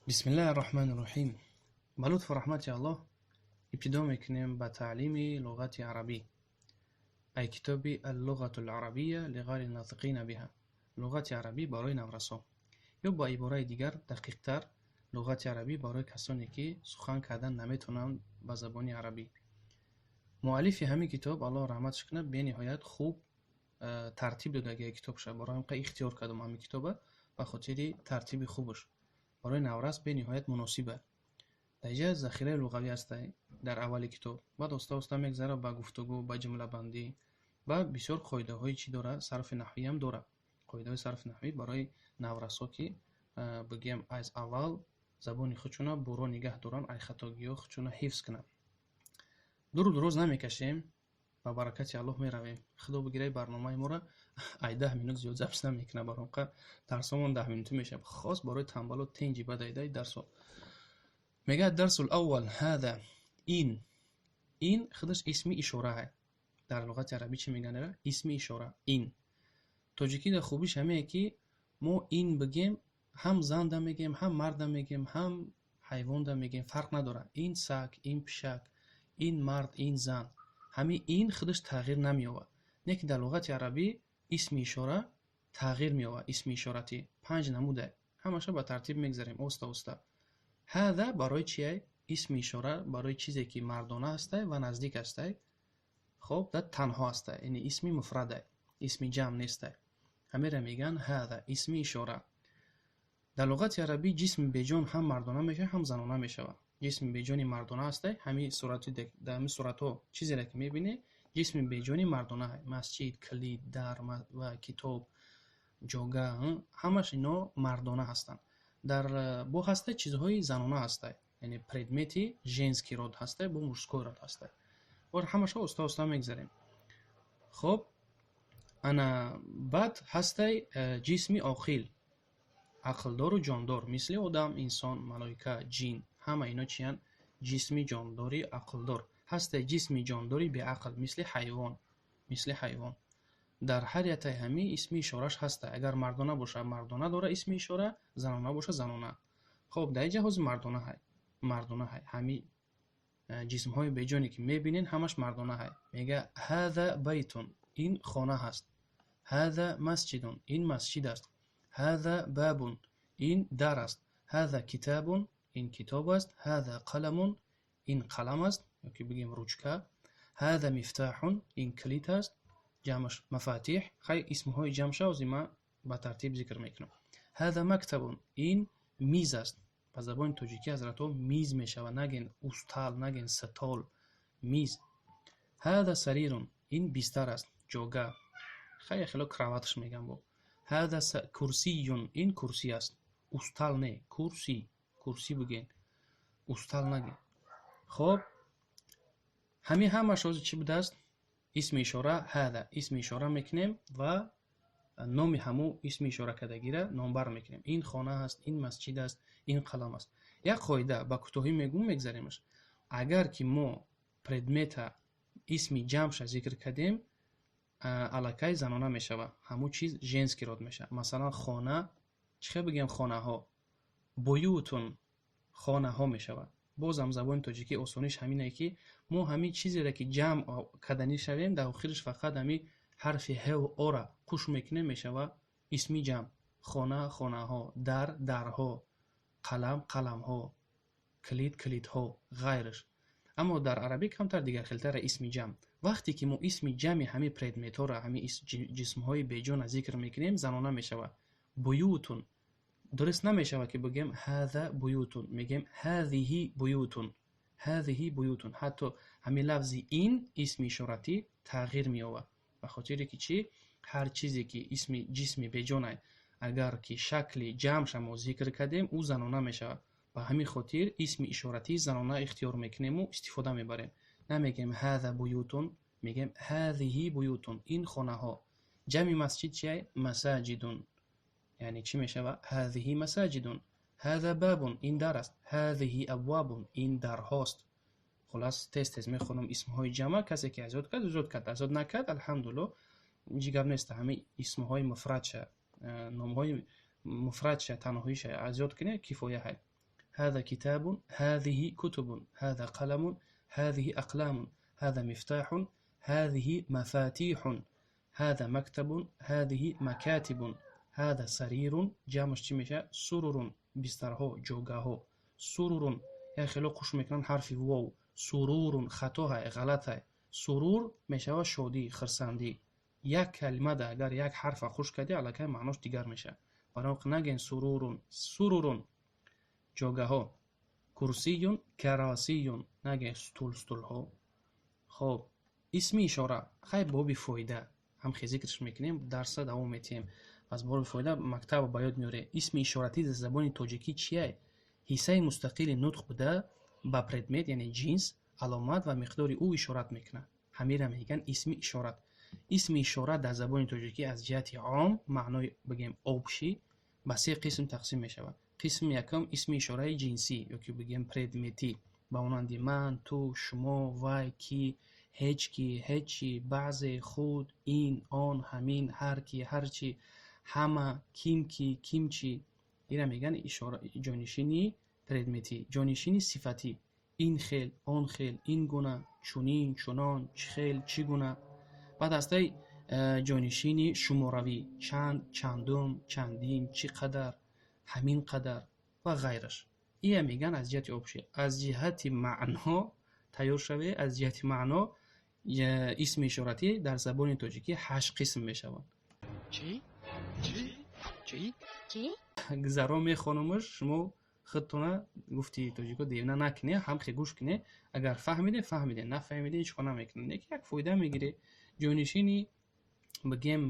Бисмиллаҳи рраҳмани рраҳим. Ба лутфу раҳмати Аллоҳ ибтидо мекунем ба таълими луғати арабӣ. Ай китоби Аллуғату ларабия лиғайри нотиқина биҳа. Луғати арабӣ барои наврасо. Ё ба ибораи дигар, дақиқтар, луғати арабӣ барои касоне, ки сухан кардан наметавонанд ба забони арабӣ. Муаллифи ҳамин китоб, Аллоҳ раҳматаш кунад, бениҳоят хуб тартиб додагия китобша. Барои ҳамин ихтиёр кардам ҳамин китоба ба хотири тартиби хубаш. Барои наврас бениҳоят муносиба. Дар инҷа захираи луғавӣ ҳастай дар аввали китоб. Баъд оста оста мегзара ба гуфтугӯ, ба ҷумлабандӣ ва бисёр қоидаҳои чӣ дора, сарфи наҳвиам дора. Қоидаҳои сарфи наҳвӣ барои наврасо, ки бигӯям, аз аввал забони худшона буро нигаҳ доранд, ай хатогиҳо худшона ҳифз кунанд. Дуру дуроз намекашем, ба баракати Аллоҳ меравем. Худо бигирай, барномаи моро ай 10 минут зиёд запись намекунад, баромқа дарсомон 10 минутӣ мешавад. Хос барои тамбало тенҷи бадайдаи дарсо. Мегӯяд: дарсул аввал ҳада. Ин, ин худаш исми ишораҳа. Дар луғати арабӣ чӣ мегӯянд? Исми ишора. Ин тоҷикида хубиш ҳамее, ки мо ин бигем, ҳам занда мегем, ҳам марда мегем, ҳам ҳайвонда мегем, фарқ надорад. Ин саг, ин пишак, ин мард, ин зан, ҳамин ин худаш тағйир намеёбад. Не ки дар луғати арабӣ исми ишора тағйир меёбад. Исми ишоратӣ панҷ намуда, ҳамаша ба тартиб мегзарем оста оста. Ҳада барои чие? Исми ишора барои чизе, ки мардона ҳастай ва наздик ҳастай, хоб, да танҳо ҳастай, яъне исми муфрадай, исми ҷамъ нестай. Ҳамеро мегӯянд ҳада, исми ишора. Дар луғати арабӣ ҷисми беҷон ҳам мардона мешавад, ҳам занона мешавад. Ҷисми беҷони мардона ҳастай, ҳамин сурати, дар ҳамин суратҳо чизере ки мебинӣ, ҷисми беҷони мардона: масҷид, калид, дар ва китоб, ҷога, ҳамаш ино мардона ҳастанд. Дар бо ҳастай чизҳои занона ҳастай, яъне предмети женский род ҳастай, бо мужской род ҳастай. Бор ҳамаша оста оста мегзарем. Хоб, ана баъд ҳастай ҷисми оқил, ақлдору ҷондор, мисли одам, инсон, малоика, ҷин, ҳама ино чиянд? Ҷисми ҷондори ақлдор. Ҳастай ҷисми ҷондори беақл, мисли ҳайвон, мисли ҳайвон. Дар ҳар яктаи ҳамин исми ишорааш ҳастай. Агар мардона боша, мардона дора исми ишора, занона боша, занона. Хоб, дар инҷа ҳозир мардона ҳай, мардона ҳай. Ҳамин ҷисмҳои беҷоне, ки мебинен, ҳамаш мардона ҳай. Мега: ҳаза байтун, ин хона ҳаст. Ҳаза масҷидун, ин масҷид аст. Ҳаза бабун, ин дар аст. Ҳаза китобун, ин китоб аст. Ҳаза қаламун, ин қалам аст ёки бигем ручка. Ҳаза мифтаҳун, ин калид аст, ҷамъаш мафатиҳ. Хай, исмҳои ҷамъша ҳозир ман ба тартиб зикр мекунам. Ҳаза мактабун, ин миз аст. Ба забони тоҷикӣ, ҳазратҳо, миз мешавад, наген устал, наген стол, миз. Ҳаза сарирун, ин бистар аст, ҷога. Хай, хело кроваташ меган бо. Ҳаза курсиюн, ин курсӣ аст. Устал не, курсӣ, курсӣ бигӯен, устал нагӯен. Хоб, ҳамин ҳамаш ҳозир чӣ будааст? Исми ишора. Ҳада исми ишора мекунем ва номи ҳамун исми ишоракардагиро номбар мекунем: ин хона аст, ин масҷид аст, ин қалам аст. Як қоида ба кӯтоҳӣ мегӯм, мегзаремаш. Агар ки мо предмета исми ҷамъша зикр кардем, аллакай занона мешавад, ҳамун чиз женский род мешавад. Масалан, хона чӣ хел бигӯем? Хонаҳо, буютун, хонаҳо мешавад. Бозам забони тоҷикӣ осониш ҳамине, ки мо ҳамин чизеро, ки ҷамъ карданӣ шавем, дар охириш фақат ҳамин ҳарфи ҳеву ора қуш мекунем, мешавад исми ҷамъ: хона, хонаҳо, дар, дарҳо, қалам, қаламҳо, калид, калидҳо, ғайраш. Аммо дар арабӣ камтар дигархелтара исми ҷамъ. Вақте ки мо исми ҷамъи ҳамин предметҳоро, ҳамин ҷисмҳои беҷона зикр мекунем, занона мешавад: буютун. Дуруст намешавад, ки бигӯем ҳаза буютун, мегӯем ҳазиҳи буютун, ҳазиҳи буютун. Ҳатто ҳамин лафзи ин исми ишоратӣ тағйир меёбад. Ба хотире ки чӣ? Ҳар чизе ки исми ҷисми беҷонай, агар ки шакли ҷамъша мо зикр кардем, ӯ занона мешавад. Ба ҳамин хотир исми ишоратии занона ихтиёр мекунему истифода мебарем. Намегӯем ҳаза буютун, мегӯем ҳазиҳи буютун, ин хонаҳо. Ҷамъи масҷид чия? Масаҷидун. Яъне чӣ мешавад? Ҳазиҳи масаҷидун. Ҳаза бабун, ин дар аст. Ҳазиҳи абвабун, ин дарҳост. Хулас, тез тез мехонам исмҳои ҷамъа. Касе ки аз ёд кард, аз ёд кард, аз ёд накард, алҳамдулилло, ҳеҷ гап нест. Ҳамин исмҳои муфрадша, номҳои муфрадша, танҳоиша аз ёд кунед, кифоя ҳай. هذا كتاب، هذه كتب، هذا قلم، هذه أقلام، هذا مفتاح، هذه مفاتيح، هذا مكتب، هذه مكاتب، هذا سرير. ҷамъаш чӣ мешавад? سرر, бистарҳо, ҷогаҳо. سرر, як хело қуш мекунанд ҳарфи вов, سرور, хатоҳай, ғалатай. سرور мешавад шодӣ, хирсандӣ. Як калимада агар як ҳарфа хуш кардӣ, аллакай маънош дигар мешавад. Барои нагӯен سرور, سرر, ҷогаҳо. كرسي, كراسي, нагӯен стул, стулҳо. Хоб, исми ишора. Хай, боби фоида ҳам хе зикрш мекунем, дарса давом метиҳем. Пас боби фоида мактаба ба ёд меорем. Исми ишоратӣ дар забони тоҷикӣ чия? Ҳиссаи мустақили нутқ буда, ба предмет, яъне ҷинс, аломат ва миқдори ӯ ишорат мекунад. Ҳамира мегӯянд исми ишорат. Исми ишорат дар забони тоҷикӣ аз ҷиҳати ом, маънои бигем общий, ба се қисм тақсим мешавад. Қисми якум: исми ишораи ҷинсӣ ёки бигем предметӣ, ба монанди ман, ту, шумо, вай, кӣ, ҳеҷ кӣ, ҳеҷ чӣ, баъзе, худ, ин, он, ҳамин, ҳар кӣ, ҳар чӣ, ҳама, ким кӣ, ким чӣ. Ира мегӯянд ҷонишини предметӣ. Ҷонишини сифатӣ: ин хел, он хел, ин гуна, чунин, чунон, чӣ хел, чӣ гуна. Баъд ҳастаи ҷонишини шуморавӣ: чанд, чандум, чандин, чӣ қадар, ҳамин қадар ва ғайраш. Ия мегӯянд аз ҷиҳати общий. Аз ҷиҳати маъно тайёр шавед. Аз ҷиҳати маъно исми ишоратӣ дар забони тоҷикӣ ҳашт қисм мешаванд. Чӣ? Чӣ? Чӣ? Чӣ? Гузаро мехонамаш, шумо худтона, гуфти тоҷико, девна накунед, ҳамхе гӯш кунед. Агар фаҳмиде, фаҳмиде, нафаҳмиде, ҳеҷ кор намекунед, лекин як фоида мегиред. Ҷонишини бигем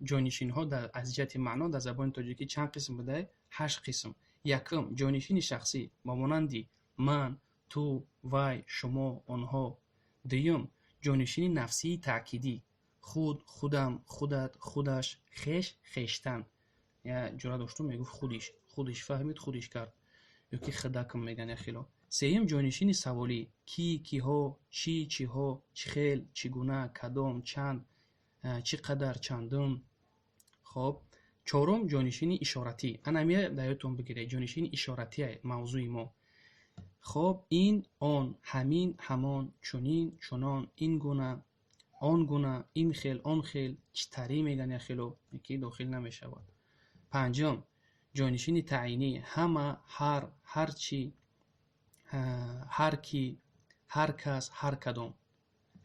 ҷонишинҳо аз ҷиҳати маъно дар забони тоҷикӣ чанд қисм буда? Ҳашт қисм. Якум: ҷонишини шахсӣ, ба монанди ман, ту, вай, шумо, онҳо. Дуюм: ҷонишини нафсии таъкидӣ: худ, худам, худат, худаш, хеш, хештан. Ҷура доштум, мегуфт худиш, худиш фаҳмид, худиш кард, ёки худакм мегӯянд яхело. Сеюм: ҷонишини саволӣ: кӣ, киҳо, чӣ, чиҳо, чӣ хел, чӣ гуна, кадом, чанд, чӣ қадар, чандум. Хоб, чорум: ҷонишини ишоратӣ. Анамия дар ёдтон бигиред, ҷонишини ишоратия мавзӯи мо. Хоб, ин, он, ҳамин, ҳамон, чунин, чунон, ин гуна, он гуна, ин хел, он хел, чӣ тарӣ мегӯянд яхело, ки дохил намешавад. Панҷум: ҷонишини таъйинӣ: ҳама, ҳар, ҳар чӣ, ҳар кӣ, ҳар кас, ҳар кадом,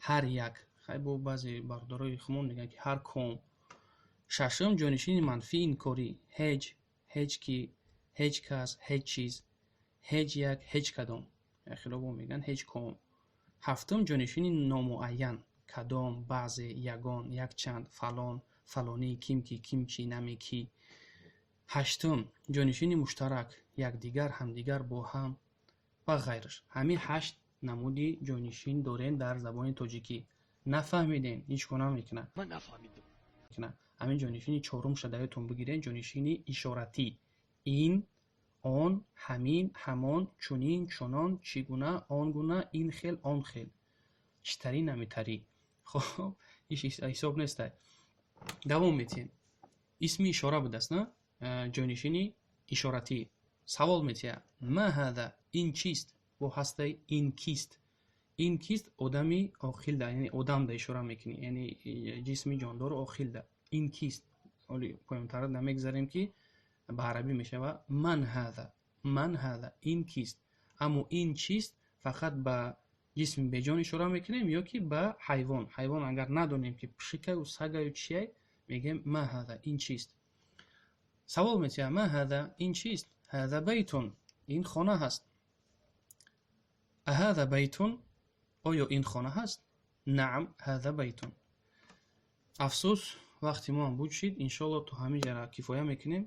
ҳар як. Хай, бо баъзе бародарои хумон мегӯянд, ки ҳар ком. Шашум: ҷонишини манфии инкорӣ: ҳеҷ, ҳеҷ кӣ, ҳеҷ кас, ҳеҷ чиз, ҳеҷ як, ҳеҷ кадом. Яхело бо мегӯянд ҳеҷ ком. Ҳафтум: ҷонишини номуайян: кадом, баъзе, ягон, якчанд, фалон, фалонӣ, ким ки, ким чӣ, наме кӣ. Ҳаштум: ҷонишини муштарак: якдигар, ҳамдигар, бо ҳам ва ғайраш. Ҳамин ҳашт намуди ҷонишин дорем дар забони тоҷикӣ. Нафаҳмидем, ҳеҷ кор намекунад. Ман нафаҳмидам. Ҳамин ҷонишини чорумша дар ёдтон бигиред: ҷонишини ишоратӣ: ин, он, ҳамин, ҳамон, чунин, чунон, чӣ гуна, он гуна, ин хел, он хел, чӣ тарӣ, намитарӣ. Хоб, иш ҳисоб нестай. Давом метиҳем. Исми ишора будааст, на ҷонишини ишоратӣ. Савол метиҳад: ما هذا, ин чист? Бо ҳастаи ин кист. Ин кист? Одами оқилда, яъне одамда ишора мекунӣ, яъне ҷисми ҷондору оқилда. Ин кист? Оли поёнтара намегзарем, ки ба арабӣ мешавад من هذا. من هذا, ин кист. Аммо ин чист фақат ба ҷисми беҷон ишора мекунем ё ки ба ҳайвон. Ҳайвон агар надонем, ки пишикаю, сагаю, чияй, мегӯем ما هذا, ин чист. Савол метиҳад: ما هذا, ин чист? هذا بيت, ин хона ҳаст. أهذا بيت, оё ин хона ҳаст? نعم، هذا بيت. Афсӯс, вақти мо ҳам буд шид. Иншоалло, то ҳамин ҷара кифоя мекунем.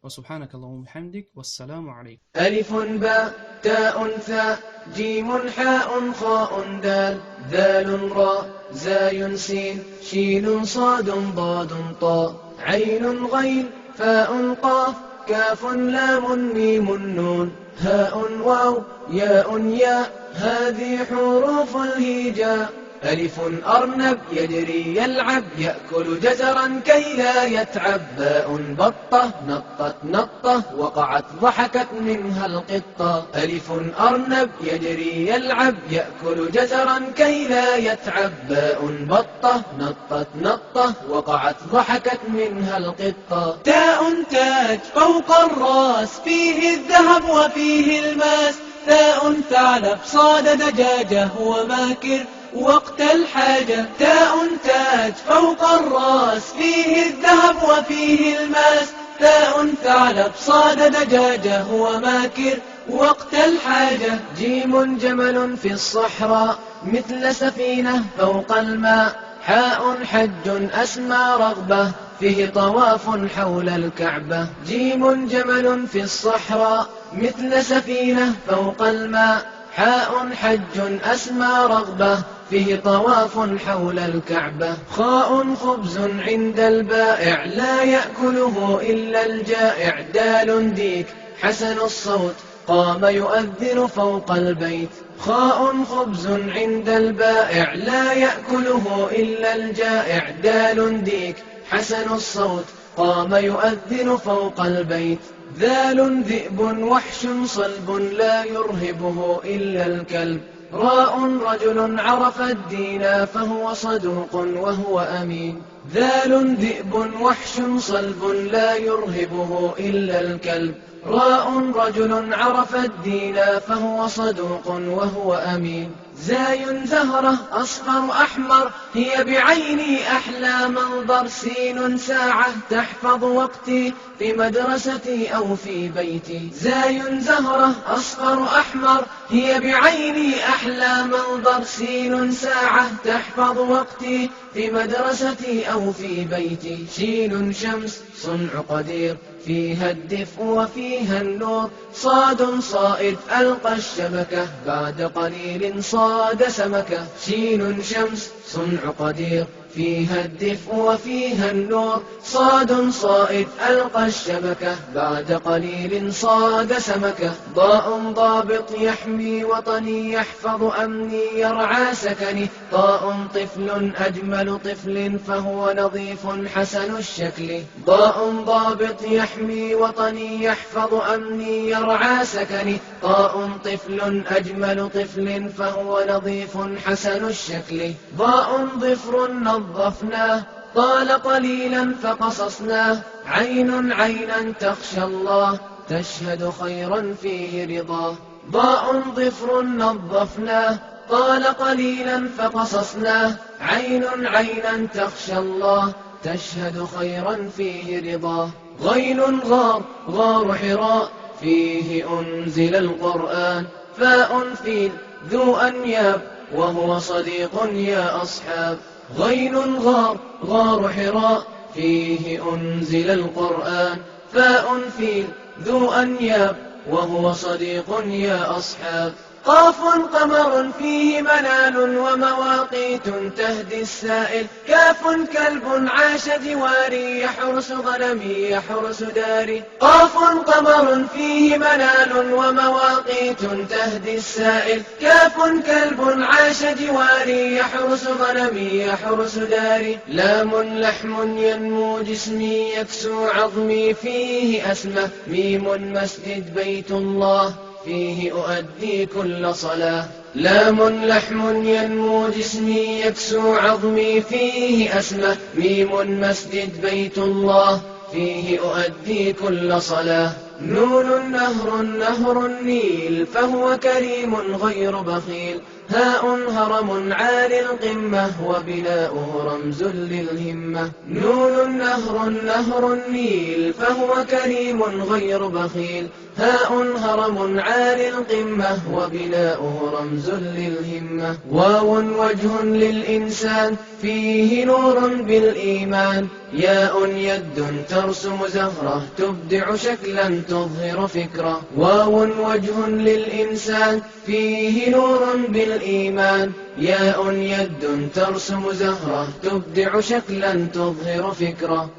وسبحانك اللهم وبحمدك، والسلام عليكم. ألف، باء، تاء، ثاء، جيم، حاء، خاء، دال، ذال، راء، زاي، سين، شين، صاد، ضاد، طاء، عين، غين، فاء، قاف، كاف، لام، ميم، نون، هاء، واو، ياء، ياء. هذه حروف الهجاء. ألف أرنب يجري يلعب يأكل جزرا كي لا يتعب. باء بطة نطت نطة وقعت ضحكت منها القطة. ألف أرنب يجري يلعب يأكل جزرا كي لا يتعب. باء بطة نطت نطة وقعت ضحكت منها القطة. تاء تاج فوق الراس فيه الذهب وفيه الماس. ثاء ثعلب صاد دجاجة وماكر وقت الحاجة. تاء تاج فوق الراس فيه الذهب وفيه الماس. ثاء ثعلب صاد دجاجة وماكر وقت الحاجة. جيم جمل في الصحراء مثل سفينة فوق الماء. حاء حج أسمى رغبة فيه طواف حول الكعبة. جيم جمل في الصحراء مثل سفينة فوق الماء. حاء حج أسمى رغبة فيه طواف حول الكعبة. خاء خبز عند البائع لا يأكله إلا الجائع. دال ديك حسن الصوت قام يؤذن فوق البيت. خاء خبز عند البائع لا يأكله إلا الجائع. دال ديك حسن الصوت قام يؤذن فوق البيت. ذال ذئب وحش صلب لا يرهبه إلا الكلب. راء رجل عرف الدين فهو صدوق وهو أمين. ذال ذئب وحش صلب لا يرهبه إلا الكلب. راء رجل عرف الدين فهو صدوق وهو أمين. زاي زهرة أصفر أحمر هي بعيني أحلى منظر. سين ساعة تحفظ وقتي في مدرستي أو في بيتي. زاي زهرة أصفر أحمر هي بعيني أحلى منظر. سين ساعة تحفظ وقتي في مدرستي أو في بيتي. شين شمس صنع قدير فيها الدفء وفيها النور. صاد صائد ألقى الشبكة بعد قليل صاد سمكة. شين شمس صنع قدير فيها الدفء وفيها النور. صاد صائد ألقى الشبكة بعد قليل صاد سمكة. ضاء ضابط يحمي وطني يحفظ أمني يرعى سكني. طاء طفل أجمل طفل فهو نظيف حسن الشكل. ضاء ضابط يحمي وطني يحفظ أمني يرعى سكني. طاء طفل أجمل طفل فهو نظيف حسن الشكل. ضاء ظفر نظفناه طال قليلا فقصصناه. عين عينا تخشى الله تشهد خيرا فيه رضاه. ضاء ظفر نظفناه طال قليلا فقصصناه. عين عينا تخشى الله تشهد خيرا فيه رضاه. غين غار غار حراء فيه أنزل القرآن. فاء فيل ذو أنياب وهو صديق يا أصحاب. غين غار غار حراء فيه أنزل القرآن. فاء فيل ذو أنياب وهو صديق يا أصحاب. قاف قمر فيه منال ومواقيت تهدي السائل. كاف كلب عاش جواري يحرس غنمي يحرس داري. قاف قمر فيه منال ومواقيت تهدي السائل. كاف كلب عاش جواري يحرس غنمي يحرس داري. لام لحم ينمو جسمي يكسو عظمي فيه أسمة. ميم مسجد بيت الله فيه أؤدي كل صلاة. لام لحم ينمو جسمي يكسو عظمي فيه أسمة. ميم مسجد بيت الله فيه أؤدي كل صلاة. نون نهر نهر النيل فهو كريم غير بخيل. هاء هرم عالي القمة وبناؤه رمز للهمة. نون نهر نهر النيل فهو كريم غير بخيل. هاء هرم عالي القمة وبناؤه رمز للهمة. واو وجه للإنسان فيه نور بالإيمان. ياء يد ترسم زهرة تبدع شكلا تظهر فكرة. واو وجه للإنسان فيه نور بالإيمان. ياء يد ترسم زهرة تبدع شكلا تظهر فكرة.